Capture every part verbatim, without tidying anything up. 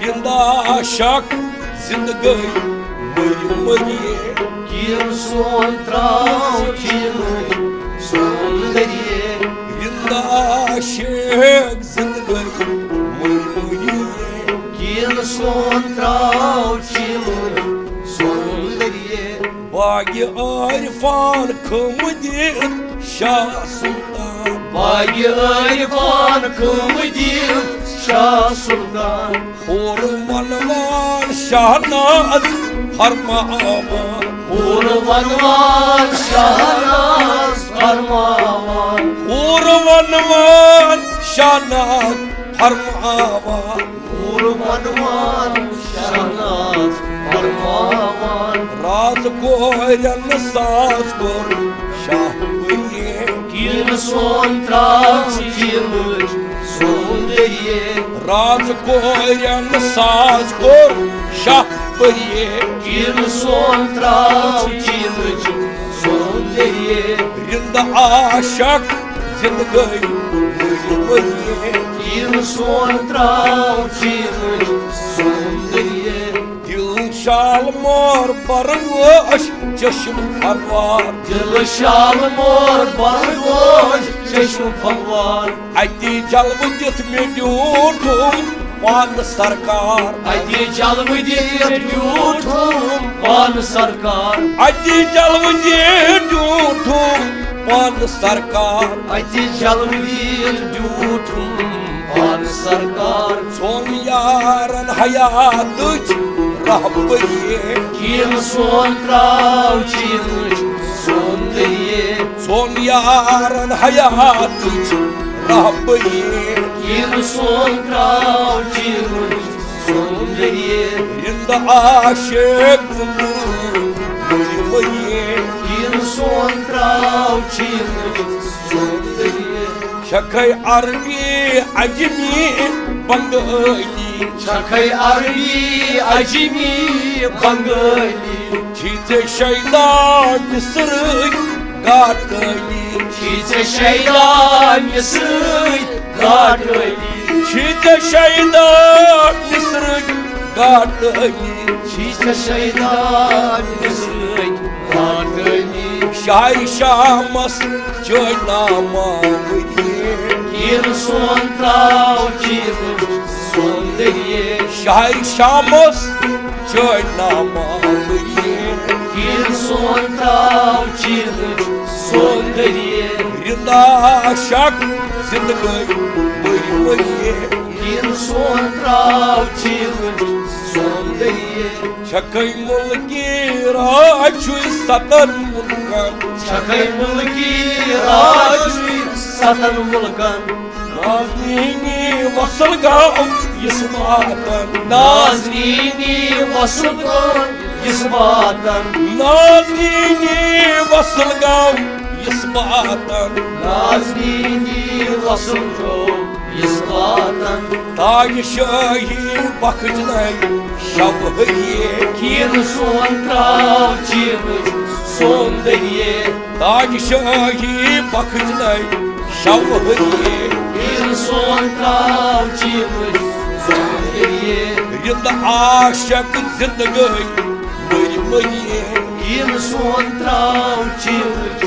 رِنٛدٕ عاشق زِنٛدٕ گٔے مٔرۍ مٔرۍ۔ کیٖر سون ترٛاو چیٖنٕچ سون دٔریے۔ رِنٛدٕ عاشق زِنٛدٕ گٔے مٔرۍ مٔرۍ۔ کیٖر سون ترٛاو چیٖنٕچ سون دٔریے۔ باغِ عارفان خٲمہٕ دِتھ شاہ سُلطان۔ باغِ عارفان خٲمہٕ دِتھ شاہ سُلطان۔ حورٕ وَنوان شاہناز فرماوان۔ حورٕ وَنوان شاہناز فرماوان۔ حورٕ وَنوان شاہناز فرماوان۔ حورٕ وَنوان شاہناز فرماوان۔ راز کورٮ۪ن ساز کوٚر شاہ پٔریے۔ کیٖر سون ترٛاو چیٖنٕچ سون دٔریے۔ راز کورٮ۪ن ساز کوٚر شاہ پٔریے۔ کیٖر سون ترٛاو چیٖنٕچ سون دٔریے۔ رِنٛدٕ عاشق زِنٛدٕ گٔے مٔرۍ مٔرۍ۔ کیٖر سون ترٛاو چیٖنٕچ سون دٔریے۔ دِل شالمور بروش چشم پھلوار۔ دِل شالمور بروش چشم پھلوار۔ اَتی جلوٕ دِتھ مےٚ ڈیوٗٹھُم پانہٕ سرکار۔ اَتی جلوٕ دِتھ ڈیوٗٹھُم پانہٕ سرکار۔ اَتی جلوٕ دِتھ ڈیوٗٹھُم پانہٕ سرکار۔ اَتہِ جلوٕ دِتھ ڈیوٗٹھُم پانہٕ سرکار۔ ژھوٚن یارن حیاتٕچ راہبٔری۔ کیٖر سون ترٛاو چیٖنٕچ سون دٔریے۔ ژھوٚن یارن حیاتٕچ راہبٔری۔ کیٖر سون ترٛاو چیٖنٕچ سون دٔریے۔ رِنٛدٕ عاشق زِنٛدٕ مٔرۍ مٔرۍ۔ کیٖر سون ترٛاو چیٖنٕچ سون دٔریے۔ چھکھے عربی عجمی بنگٲلی۔ چھکھے عربی عجمی بنگٲلی۔ چھی ژےٚ شیدا مصرٕکۍ گاٹٲلی۔ چھی ژےٚ شیدا مصرٕکۍ گاٹٲلی۔ چھی ژےٚ شیدا مصرٕکۍ گاٹٲلی۔ چھی ژےٚ شیدا مصرٕکۍ گاٹٲلی۔ شاعر شامس چٲنۍ نامہ ؤری۔ کیٖر سون ترٛاو چیٖنٕچ سون دٔریے۔ شاعر شامس چٲنۍ نامہ ؤری۔ کیٖر سون ترٛاو چیٖنٕچ سون دٔریے۔ رِنٛدٕ عاشق زِنٛدٕ گٔے مٔرۍ مٔرۍ۔ کیٖر سون ترٛاو چیٖنٕچ سون دٔریے۔ چھکھے مُلکی راج چھُے ستن مُلکن۔ چھکھے مُلکی راج چھُے ستن مُلکن۔ نازنینی وصل گام یِس واتن۔ نازنینی وصل گام یِس واتن۔ نازنینی وصل گام یِس واتن۔ نازنینی وصل گام یِس واتن۔ تاج شاہی بخش ناے شب ہریے۔ کیٖر سون ترٛاو چیٖنٕچ سون دٔریے۔ تاج شاہی بخش ناے شب ہریے۔ کیٖر سون ترٛاو چیٖنٕچ سون دٔریے۔ رِنٛدٕ عاشق زِنٛدٕ گٔے مٔرۍ مٔرۍ۔ کیٖر سون ترٛاو چیٖنٕچ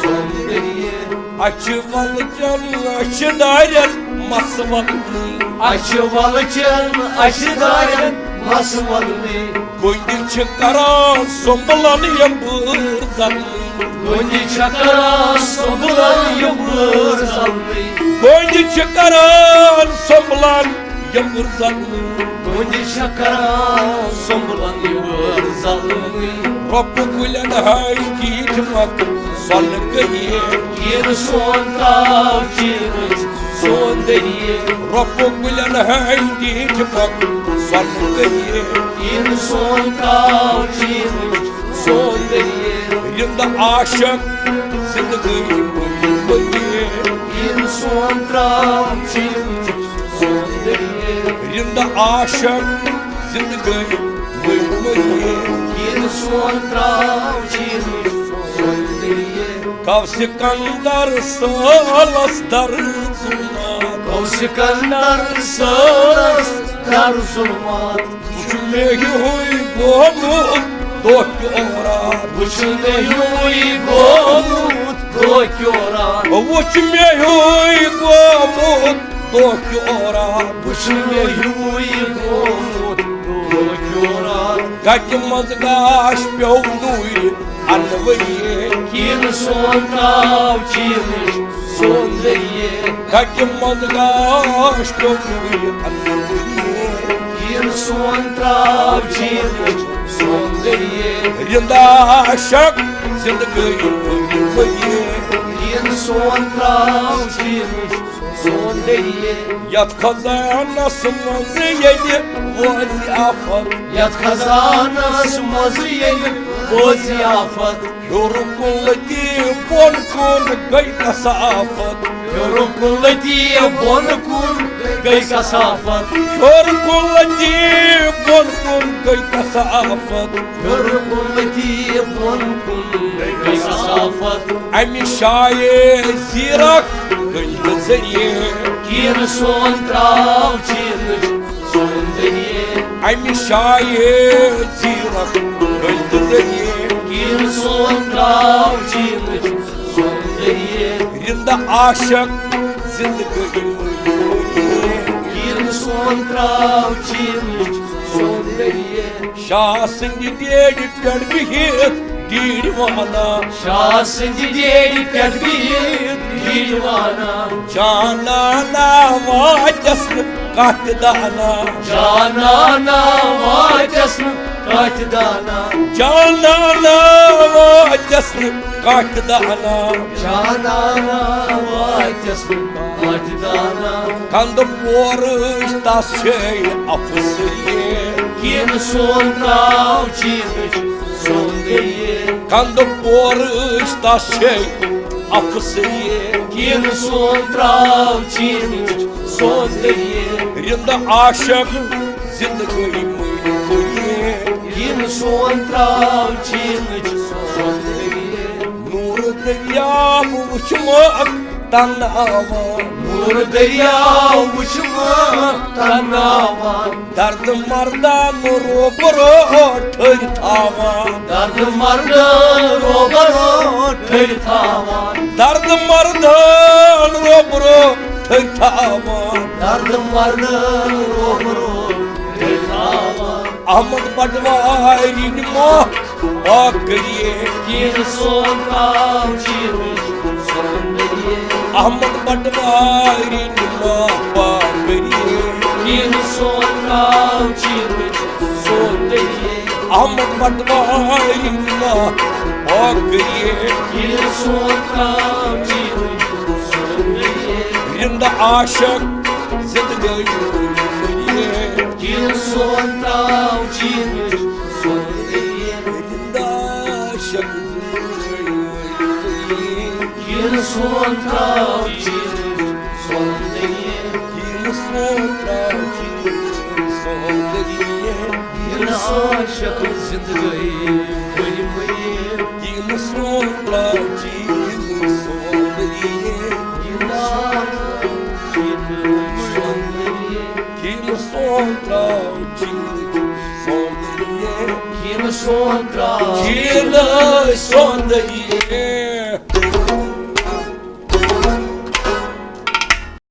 سون دٔریے۔ اَسہِ چھِ وَلہٕ چٮ۪ن، اَسہِ چھِ دارٮ۪ن مَس وَلنٕے۔ اَسہِ چھِ وَلہٕ چٮ۪ن، اَسہِ چھِ دارٮ۪ن مَس وَلنٕے۔ گوٚنٛدِ چھِ کَران سۄمبلَن یَمبٕر زَلنٕے۔ گوٚنٛدِ چھِ کَران سۄمبلَن یَمبٕر زَلنٕے۔ گوٚنٛدِ چھِ کَران سۄمبلَن یَمبٕر زَلنٕے۔ گوٚنٛدِ چھِ کَران سۄمبلَن یَمبٕر زَلنٕے۔ رۄپہٕ کُلٮ۪ن ہٕنٛدۍ دیٖٹھۍ مۄکھ سۄنہٕ کٔرِتھ۔ کیٖر سون ترٛاو چیٖنٕچ سون دٔریے۔ رۄپہٕ کُلٮ۪ن ہٕنٛدۍ دیٖٹھۍ مۄکھ سۄنہٕ کٔرِتھ۔ کیٖر سون ترٛاو چیٖنٕچ سون دٔریے۔ رِنٛدٕ عاشق زِنٛدٕ گٔے مٔرۍ مٔرۍ۔ کیٖر سون ترٛاو چیٖنٕچ سون دٔریے۔ رِنٛدٕ عاشق زِنٛدٕ گٔے مٔرۍ مٔرۍ۔ کیٖر سون ترٛاو چیٖنٕچ سون دٔریے۔ گوٚو سکندر سٲلس درد ژوٗنٛٹھ۔ گوٚو سکندر سٲلس دار ظلمات۔ وُچھ مےٚ ہیوٗے گوٚمُت دۄہ کیُو راتھ۔ وُچھ مےٚ ہیوٗے گوٚمُت دۄہ کیُو راتھ۔ وُچھ مےٚ ہیوٗے گوٚمُت دۄہ کیُو راتھ۔ وُچھ مےٚ ہیوٗے گوٚمُت دۄہ کیُو راتھ۔ گَتہِ منٛز گاش پیوٚو نوٗرِ اَنوَرِ۔ کِنہٕ سون ترٛاو چیٖنٕچ سون دٔریے۔ گَتہِ منٛز گاش پیوٚو نوٗرِ اَنوَرِ۔ کِنہٕ سون ترٛاو چیٖنٕچ سون دٔریے۔ رِنٛدٕ عاشق زِنٛدٕ گٔے ؤری ؤری۔ کِنہٕ سون ترٛاو چیٖنٕچ سون دٔریے۔ یَتھ خزانَس منٛز ییٚلہِ ووزِ آفت۔ یَتھ خزانَس منٛز ییٚلہِ ووزِ آفت۔ ہیوٚر کُن لٔتی بۄن کُن گٔے کثافت۔ ہیوٚر کُن لٔتی بۄن کُن گٔے کثافت۔ ہیوٚر کُن لٔتی بۄن کُن گٔے کثافت۔ ہیوٚر کُن لٔتی بۄن کُن گٔے کثافت۔ اَمہِ شایہِ زیٖرک گٔے تہٕ ذٔریعہٕ۔ کِنہٕ سون ترٛاو چیٖنٕچ سون دٔریے۔ اَمہِ شایہِ زیٖرک گٔے تہٕ ذٔریعہٕ۔ کِنہٕ سون ترٛاو چیٖنٕچ سون دٔریے۔ رِنٛدٕ عاشق زِنٛدٕ گٔے ؤری ؤری۔ کِنہٕ سون ترٛاو چیٖنٕچ سون دٔریے۔ شاہ سٕنٛدِ ڈیڈِ پٮ۪ٹھ بِہِتھ ڈیٖڈ وانان۔ شاہ سٕنٛدِ ڈیڈِ پٮ۪ٹھ بِہِتھ ڈیٖڈ وانان۔ جانانا واتٮ۪س نہٕ کانٛہہ تہِ دانا۔ جانانا واتٮ۪س نہٕ کانٛہہ تہِ دانا۔ جانانا واتٮ۪س نہٕ کانٛہہ تہِ دانا۔ جانانا واتٮ۪س نہٕ کانٛہہ تہِ دانا۔ کندٕ پورٕچ تس چھے افسری۔ کِنہٕ سون ترٛاو چیٖنٕچ سون دٔریے۔ کندٕ پورٕچ تس چھے افسری۔ کِنہٕ سون ترٛاو چیٖنٕچ سون دٔریے۔ رِنٛدٕ عاشق زِنٛدٕ گٔے مٔنٛدۍ مٔنٛدۍ۔ کِنہٕ سون ترٛاو چیٖنٕچ سون دٔریے۔ نوٗرٕ دٔریاو وٕچھمَکھ تناوان۔ نوٗرٕ دٔریاو وٕچھمَکھ تناوان۔ دردٕ مردان روبرو ٹھٔرۍ تھاوان۔ دردٕ مردان روبرو ٹھٔرۍ تھاوان۔ دردٕ مردان روبرو ٹھٔرۍ تھاوان۔ دردٕ مردان روبرو ٹھٔرۍ تھاوان۔ احمد پٹواری نِمو پاک کریے۔ کِنہٕ سون ترٛاو چیٖنٕچ سون دٔریے۔ احمد پٹواری نِمو پاک کریے۔ کِنہٕ سون ترٛاو چیٖنٕچ سون دٔریے۔ احمد پٹواری نِمو پاک کریے۔ کِنہٕ سون ترٛاو چیٖنٕچ سون دٔریے۔ رِنٛدٕ عاشق زِنٛدٕ گٔے ؤری ؤری۔ کِنہٕ سون ترٛاو چیٖنٕچ سون دٔریے۔ رِنٛدٕ عاشق زِنٛدٕ گٔے ؤری ؤری۔ کِنہٕ سون ترٛاو چیٖنٕچ سون دٔریے۔ کِنہٕ سون ترٛاو چیٖنٕچ سون دٔریے۔ کِنہٕ عاشق زِنٛدٕ گٔے ؤری ؤری۔ کِنہٕ سون ترٛاو چیٖنٕچ سون دٔریے۔ کِنہٕ سون ترٛاو چیٖنٕچ سون دٔریے۔ کِنہٕ سون ترٛاو چیٖنٕچ سون دٔریے۔